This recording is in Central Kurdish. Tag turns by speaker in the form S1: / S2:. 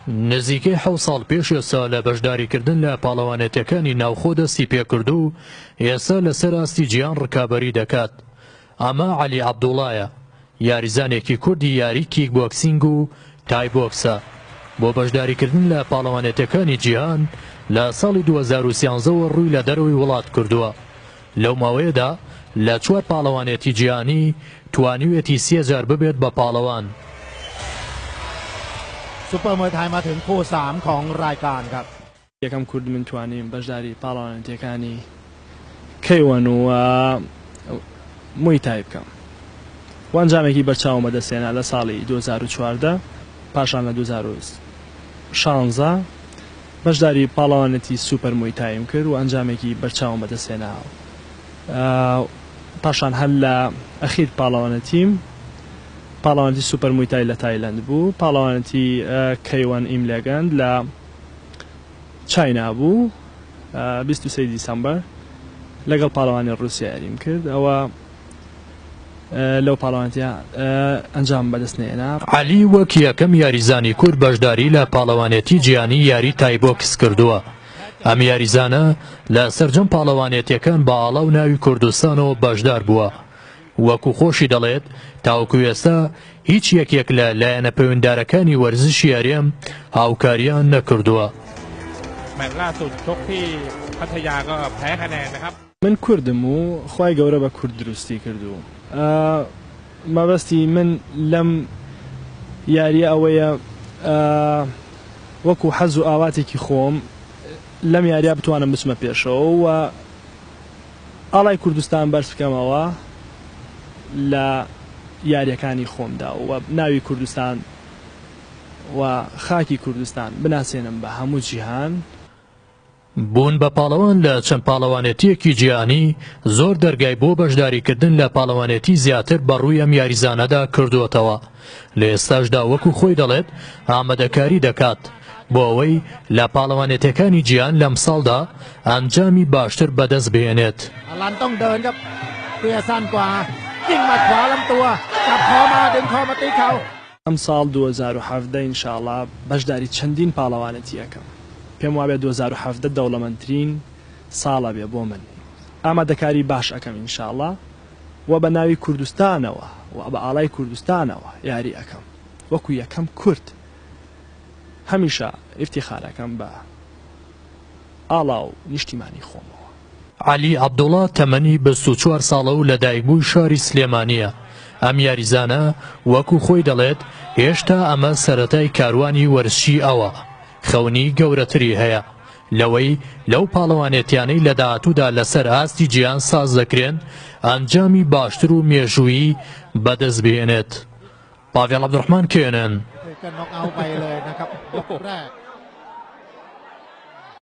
S1: نزیکەی حەوت ساڵ پێش ئێستا لە بەشداریکردن لە پاڵەوانێتیەکانی ناوخۆ دەستی پێکرد و ئێستا لەسەر ئاستی جیهان ڕکابەری دەکات. ئەمە عەلی عەبدوڵایە، یاریزانێکی کوردی یاری کیک بۆکسینگ و تای بۆکسە. بۆ بەشداریکردن لە پاڵەوانێتیەکانی جیهان لە ساڵی 2013 وە ڕووی لە دەرەوەی وڵات کردووە. لەو ماوەیەدا لە چوار پاڵەوانێتی جیهانی توانیویەتی سێ جار ببێت بە پاڵەوان.
S2: ซุปเปอร์มวยไทยมาถึงคู่ 3 ของรายการครับ
S3: یەکەم کورد من توانیم بەشداری پاڵەوانێتیەکانی کەیوەن و موی تای بکەم و ئەنجامێکی بەرچاوم بەدەستهێنا لە ساڵی 2014 پاشان لە 2016 بەشداری پاڵەوانێتی سوپەر موی تایم کرد و ئەنجامێکی بەرچاوم بەدەستهێنا پاشان هەر لە ئەخیر پاڵەوانێتیم پاڵەوانێتی سوپەر موی تای لە تایلەند بوو پاڵەوانێتی کەیوەن ئیم لێگەند لە چاینا بوو 23 دیسەمبەر لەگەڵ پاڵەوانی ڕووسیا یاریم کرد ئەوە لەو پاڵەوانێتیە ئەنجام بەدەست نەهێنا.
S1: عەلی وەک یەکەم یاریزانی کورد بەشداری لە پاڵەوانێتی جیهانی یاری تایبۆکس کردووە. ئەم یاریزانە لە سەرجەم پاڵەوانێتیەکان بە ئاڵا و ناوی کوردستانەوە بەشدار بووە. وەکو خۆشی دەڵێت تاوەکو ئێستا هیچ یەکێک لە لایەنە پەیوەندارەکانی وەرزشی هەرێم هاوکاریان نەکردووە.
S3: من کوردم و خوای گەورە بە کورد دروستی کردووم. مەبەستی من لەم یارییە ئەوەیە وەکو حەز و ئاواتێکی خۆم لەم یارییە بتوانم بچمە پێشەوە و ئاڵای کوردستان بەرز بکەمەوە لە یارییەکانی خۆمدا و ناوی کوردستان و خاکی کوردستان بناسێنم بە هەموو جیهان.
S1: بوون بە پاڵەوان لە چەند پاڵەوانێتییەکی جیهانی زۆر دەرگای بۆ بەشداریکردن لە پاڵەوانێتی زیاتر بەڕووی ئەم یاریزانەدا کردووەتەوە، لە ئێستاشدا وەکو خۆی دەڵێت ئامادەکاری دەکات بۆ ئەوەی لە پاڵەوانێتیەکانی جیهان لەمساڵدا ئەنجامی باشتر بەدەست بهێنێت.
S2: อลันต้องเดินครับเตี้ยสั้นกว่ายิงหมัดขวาลำตัวจับคอมาดึงคอมาตีเข่า
S3: ئەمساڵ 2017 ان شاء اللە بەشداری چەندین پاڵەوانێتی ئەکەم پێم وابێ 2017 دەوڵەمەندترین ساڵە بێ بۆ من ئامادەکاری باش ئەکەم ان شاء اللە وە بە ناوی کوردستانەوە و بە ئاڵای کوردستانەوە یاری ئەکەم وەکو یەکەم کورد هەمیشە ئیفتیخار ئەکەم بە ئاڵا و نیشتیمانی خۆمەوە.
S1: عەلی عەبدوڵا تەمەنی 24 ساڵە و لەدایکبووی شاری سلێمانییە، ئەم یاریزانە وەکو خۆی دەڵێت هێشتا ئەمە سەرەتای کاروانی وەرزشی ئەوە، خەونی گەورەتری هەیە لەوەی لەو پاڵەوانێتیانەی لە داهاتوودا لەسەر ئاستی جیهان ساز دەکرێن ئەنجامی باشتر و مێژوویی بەدەست بهێنێت. پاڤێڵ عەبدولڕەحمان، KNN.
S2: ก็น็อกเอาท์ไปเลยนะครับยกแรก